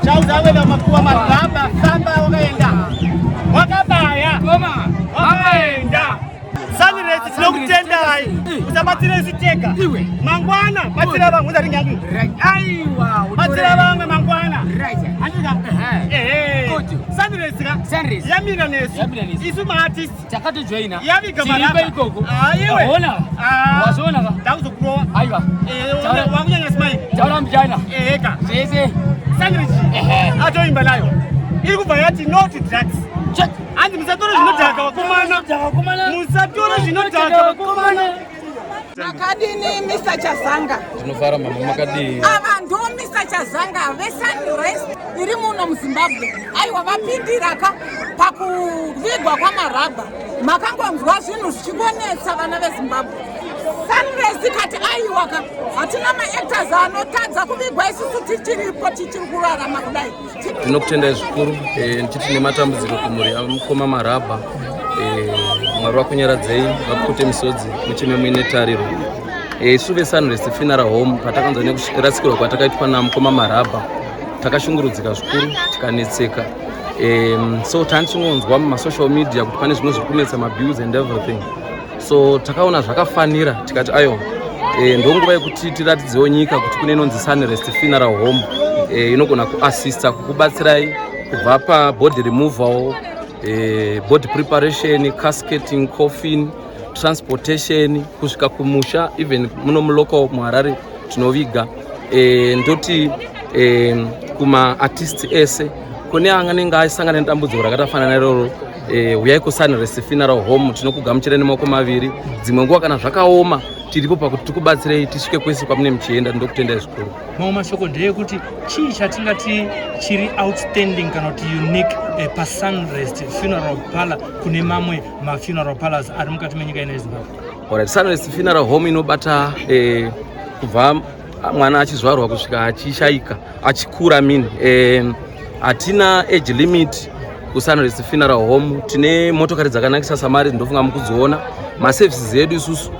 Chauza wena makuwa maraba famba wakaenda. Wakabaya. Wakaenda. Sunrise tinokutendai. Usabatsire isu tega. Mangwana batsira vamwe usati nyangu. Aiwa. Batsira vamwe mangwana. Right. Handika. Ehe. Ehe. Good. Sunrise ka. Sunrise. Yamira nesu. Yamira nesu. Isu maartist. Takatojoina. Yaviga Tiripo maraba. ikoko. Ah, iwe. Ona. Ah. Wazviona ka? Ndakuzokurowa. Aiwa. Eh, Taura- wakunyanya smile. Taura mbichana. Eheka. Zvese. Sunrise. Ehe. Atoimba nayo. Iri kubva yati no to drugs. Check. Hanzi musatore zvinodhaka vakomana. Musatore zvinodhaka vakomana. Makadini Mr Chazanga? Tinofara mama, makadii? Ava ndo Mr Chazanga veSunrest iri muno muZimbabwe. Aiwa, vapindiraka pakuvigwa kwaMarabha. Makangonzwa zvinhu zvichingonetsa vana veZimbabwe. Sunrest ikati aiwaka, hatina maactors anotadza kuvigwa isusu tichiripo, tichiri kurarama kudai. Tinokutendai zvikuru, ndichiti nematambudziko kumhuri yamukoma Marabha. Mwari vakunyaradzei, vapukute misodzi, mucheme muine tariro. Isu veSunrest Funeral Home, patakanzwa nekurasikirwa kwatakaitwa namukoma Marabha, takashungurudzika zvikuru, tikanetseka. So tanichingonzwa mumasocial media kuti pane zvimwe zviri kunetsa, mabills and everything, so takaona zvakafanira tikati aiwa, ndonguva yekuti tiratidzewo nyika kuti kune inonzi Sunrest Funeral Home, inogona kuassista kukubatsirai kubva pabody removal, body preparation, casketing, coffin, transportation kusvika kumusha, even muno mulocal muHarare tinoviga. Ndoti kumaartist ese kune anenge asangana nedambudziko rakatafanana iroro, uyai kuSunrest Funeral Home, tinokugamuchirai nemaoko maviri. Dzimwe nguva kana zvakaoma, tiripo pakuti tikubatsirei tisvike kwese kwamune muchienda. Ndokutendai zvikuru. Mamwe mashoko ndeyekuti chii chatingati chiri outstanding kana kuti unique paSunrest Funeral Parlor kune mamwe mafuneral parlors ari mukati menyika ino yeZimbabwe? Alright, Sunrest Funeral Home inobata kubva mwana achizvarwa kusvika achishaika, achikura mini. Hatina age limit kuSunrest Funeral Home. Tine motokari dzakanakisa samari, ndinofunga mukudziona. Maservices edu isusu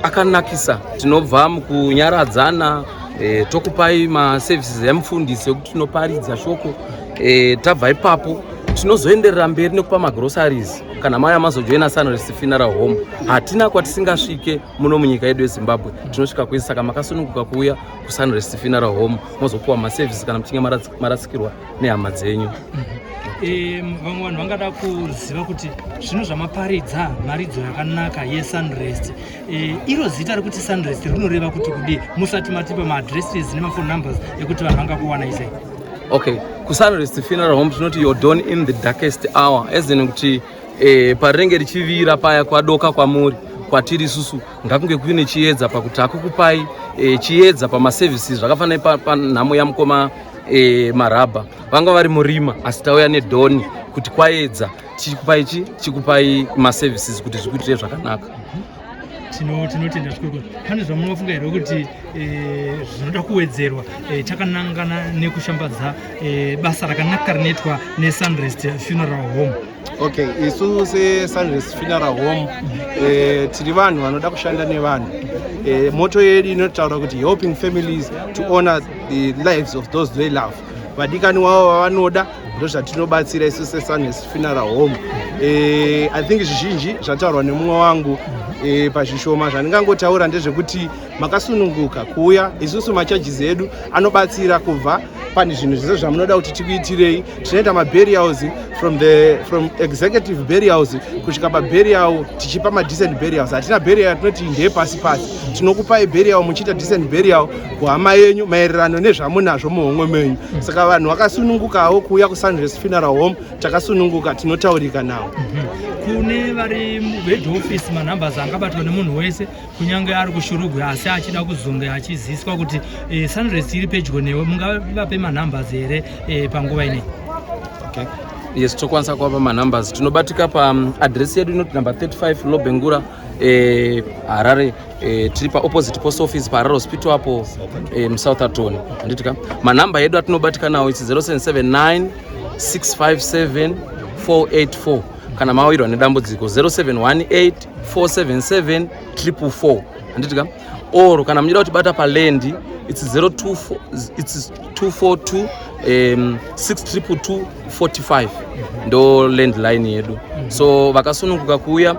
akanakisa. Tinobva mukunyaradzana, tokupai maservices emufundisi ekuti tinoparidza shoko. Tabva ipapo tinozoenderera mberi nekupa magroceries kana mauya mazojoina Sunrest Funeral Home. Hatina kwatisingasvike muno munyika yedu yeZimbabwe, tinosvika kwese. Saka makasununguka kuuya kuSunrest Funeral Home, mozopiwa maservices kana muchinge marasikirwa nehama dzenyu. Vamwe vanhu vangada kuziva kuti zvino zvamaparidza mharidzo yakanaka yeSunrest, iro zita rekuti Sunrest rinoreva kuti kudii, musati matipa maaddresses nemaphone numbers ekuti vanhu vangakuwanai sei? Okay, kuSunrest Funeral Home tinoti your dawn in the darkest hour, as in kuti parinenge richivira paya kwadoka kwamuri, kwatiri isusu ngakunge kuine chiedza, pakuti hakukupai chiedza pamaservices zvakafanana panhamo yamukoma Marabha. Vanga vari murima, asi tauya nedawn kuti kwaedza, tichikupai chi tichikupai maservices kuti zvikuitire zvakanaka. Tinotenda zvikuru. Pane zvamunofunga here kuti zvinoda kuwedzerwa, takanangana nekushambadza basa rakanaka rinoitwa neSunrest Funeral Home? Okay, isu seSunrest Funeral Home, tiri vanhu vanoda kushanda nevanhu. Motto yedu inotaura kuti helping families to honor the lives of those they love. Vadikani wavo vavanoda, ndo zvatinobatsira isu seSunrest Funeral Home. I think zvizhinji zvataurwa nemumwe wangu. Pazvishoma zvandingangotaura ndezvekuti makasununguka kuuya. Isusu macharges edu anobatsira kubva pane zvinhu zvese zvamunoda kuti tikuitirei. Tinoita maburials from executive burials kusvika paburial, tichipa madecent burials. Hatina burial yatinoti ndeyepasi pasi. Tinokupai burial muchiita decent burial kuhama yenyu maererano nezvamunazvo muhomwe menyu. Saka vanhu vakasunungukawo kuuya kuSunrest Funeral Home, takasununguka, tinotaurika nawo. Kune vari head office, manumbers angabatwa nemunhu wese kunyange ari kuShurugwe asi achida kuzonge achiziswa kuti Sunrest iri pedyo newe, mungavape manumbers here panguva inei? Okay. Yes, tokwanisa kuvapa manumbers. Tinobatika paaddress yedu inoti number 35 Lobengula, Harare. Tiri paopposite post office paHarare Hospital apo, muSoutherton, handitika? Manhamba edu atinobatika nawo its 0779 657 484. Kana mawirwa nedambudziko, 0718 477 444, handitika? Or kana muchida kutibata paland, its 024, its 242. 622 45 ndo landline yedu. So vakasununguka kuuya,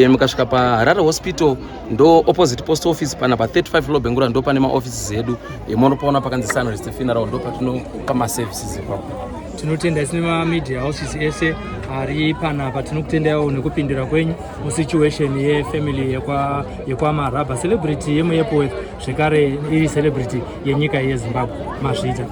mukasvika paHarare Hospital, ndo opposite post office, pana pa 35 Lobengula, ndo pane maoffices edu. Munopaona pakanzi Sunrest Funeral, ndo patinopa maservices ipapo. Tinotenda isi nemamedia houses ese ari panapa. Tinokutendaiwo nekupindira kwenyu musituation yefamily yekwaMarabha, celebrity yemuEpworth, zvekare iri celebrity yenyika yeZimbabwe. Mazviita.